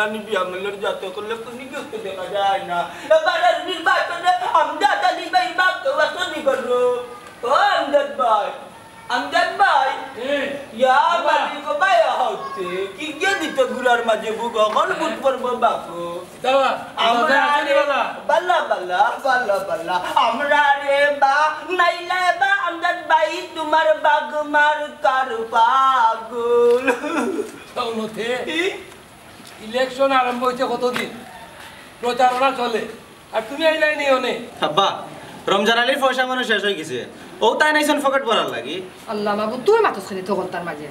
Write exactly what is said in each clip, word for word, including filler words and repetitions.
আমি বিয়ামলর জাতক অকলরে কুনি গেছে দেখা যায় না। এবারের নির্বাচনে আমজাদ আলী ভাই বাক্য বাসনি করবো। ও আমজাদ ভাই, আমজাদ ভাই। এ, ইয়া বাবা। মালিক ভাই হচ্ছে। কি গিয়ে দিত গুড়ার মাঝে বুক অকল বুট পড়বো বাপু। বাবা, আমরা বাবা, আরে বাবা। বালা, বালা, বালা, বালা। আমরা রে বা, নাইলে বা আমজাদ ভাই তোমার বাগ মার্কার পাগল। তাও নথে। ই? ইলেকশন আরম্ভ হইছে কতদিন? প্রচারণা চলে। আর তুমি আইলাই নি অনে? আব্বা, রমজান আলীর পয়সা মনে শেষ হয়ে গেছে। ও তাই নাইছন পকেট ভরার লাগি। আল্লাহ মাবুদ, তুই মাতস খালি তো গলতার মাঝে।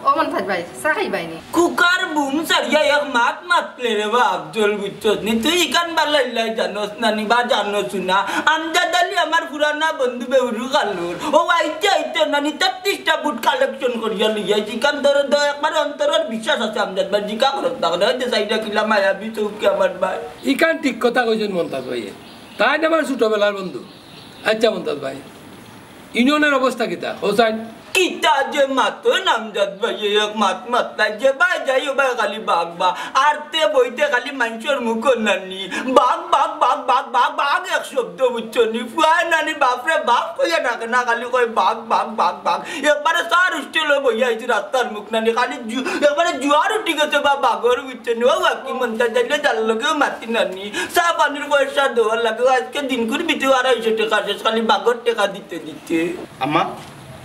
ও মন্তাজ ভাই, চা খাইবাই নি? কুকার বুম সারিয়া এক মাত মাতলে রে বা আফজল, বুঝছস নি? তুই ইখান বালা ইল্লাই জানোস না নি বা জানোস না? আমজাদ আলী আমার পুরানা বন্ধু বেউরু খালুর। ও আইতে আইতে নানি তেত্রিশটা বুট কালেকশন করিয়া লইয়া আইছি। ইখান ধরে দ-, একবারে অন্তরের বিশ্বাস আছে আমজাদ ভাই। জিকা করত না, ওই যে সাইডে কিলা মায়াবী চৌকি আমার ভাই। ইখান ঠিক কথা কইছেন মন্তাজ ভাই। তাই না আমার ছোটবেলার বন্ধু। আচ্ছা মন্তাজ ভাই, ইউনিয়নের অবস্থা কিতা? হোসাইন? কিতা যে মাতো নামজাদ ভাই, এক মাত মাতলাই যে ভাই যাই ও ভাই খালি বাঘ বা। আরতে বইতে খালি মানষর মুখো নানি। বাঘ, বাঘ, বাঘ, বাঘ, বাঘ, বাঘ এক শব্দ বুঝছো নি? ফুয়ায় নানি বাপরে বাপ কইয়া ডাকে না, খালি কয় বাঘ, বাঘ, বাঘ, বাঘ। একবারে চার হোস্টেলও বইয়া আইছি রাস্তার মুখ নানি, খালি জু-, একবারে জুয়ার উঠি গেছে বা বাঘর বুঝছো নি? ও বাকি মন্তাজ যাইলে যার লগেও মাতি নানি। চা পানির পয়সা দেওয়ার লাগে, আজকে দিনকুর ভিতরে আড়াইশো টেকা শেষ, খালি বাঘর টেকা দিতে দিতে। আম্মা,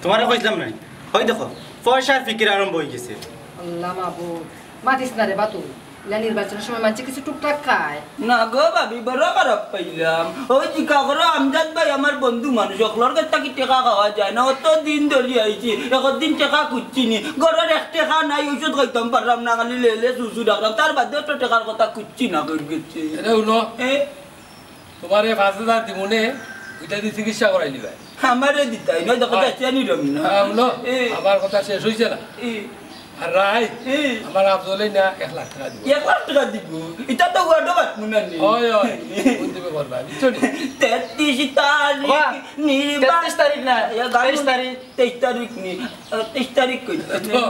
তোমারে কইছিলাম নাই? ওই দেখো, পয়সার ফিকির আরম্ভ হয়ে গেছে। আল্লাহ মাবুদ, মাতিস না রে বাতু। ইলা নির্বাচনের সময় মানষে কিছু টুকটাক খায়। না গো ভাবি, বড় খারাপ পাইলাম। ওই জিকা করো, আমজাদ ভাই আমার বন্ধু মানুষ, অকলর কাছ থাকি টেকা খাওয়া যায় না। অত দিন ধরি আইছি, একদিন টেকা খুঁজছি নি। ঘরর এক টেকা নাই, ঔষধ খাইতাম পারলাম না, খালি লেলে সুসু ডাকলাম। তার বাদে অত টেকার কথা খুঁজছি না, কই গেছে? এরে হুনো, এ? তোমারে পাঁচ হাজার দিমুনে, ওইটা দিয়ে চিকিৎসা করাই নিবায়। আমারে দিতাই না, দেখো, হ্যাঁ। যাচ্ছি আনি রবি না। হ্যাঁ, হুনো, এ। আমার কথা শেষ হইছে না। এ। আর রাই, এ। আমার আফজলে না এক লাখ টেকা দিব। এক লাখ টেকা দিব? এটা তো ওয়ার্ডও বাতমু না নি। হয়, হয়। কোন দিবে বলবা, বুঝছো নি? তেত্রিশ তারিখ বাবা, নির্বাচন। তেত্রিশ তারিখ না, এ, গান তেইশ তারিখ। তেইশ তারিখ নি। আ, তেইশ তারিখ কই? তো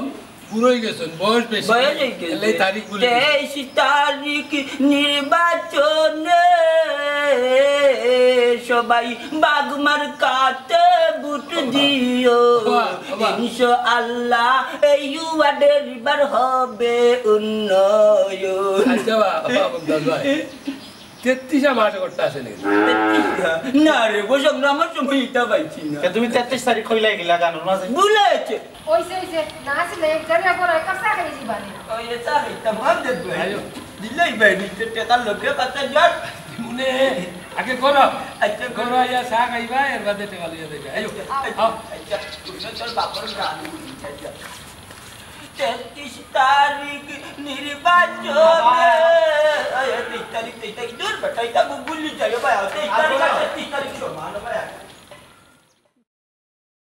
বুড়ো হয়ে গেছেন, বয়স বেশি। বয়স হয়ে গেছে। এলে তারিখ ভুলে গেছেন। তেইশ তারিখ নির্বাচনে সবাই বাঘ মার্কাতে ভোট দিও। বাবা, বাবা। ইনশাআল্লাহ এই ওয়ার্ডের এবার হবে উন্নয়ন। আচ্ছা, বাবা, বাবা, বাবা। তেত্রিশা মাস করতে আসে নাকি? তেত্রিশা? না রে, বসন্ত আমার সময় ইটা পাইছি না। তা তুমি তেত্রিশ তারিখ কইলাই গেলা গানর মাঝে? ভুলে গেছে। ওইসে, ওইসে, না আসলে এক জায়গায় পড়া, এক কাপ চা খাই দিবা নি। ওই চা খাইতাম, ভাত দেব। আইও। দিলাই ভাই, নিচে টেকার লোকে পাতা যার। মনে আগে করো। আচ্ছা, করো, ইয়া চা খাইবা, এর বাদে টেকা লইয়া যাইবা। আইও। আচ্ছা, আও। আচ্ছা, তুমি তোর বাপর গান। আচ্ছা। তেত্রিশ তারিখ নির্বাচন। বাবা। এই, এই, তেইশ তারিখ, তেইশ তারিখ, দূর বেটা, এটা গু-, গুল্লি যাইও ভাই, তেইশ তারিখ আর তেইশ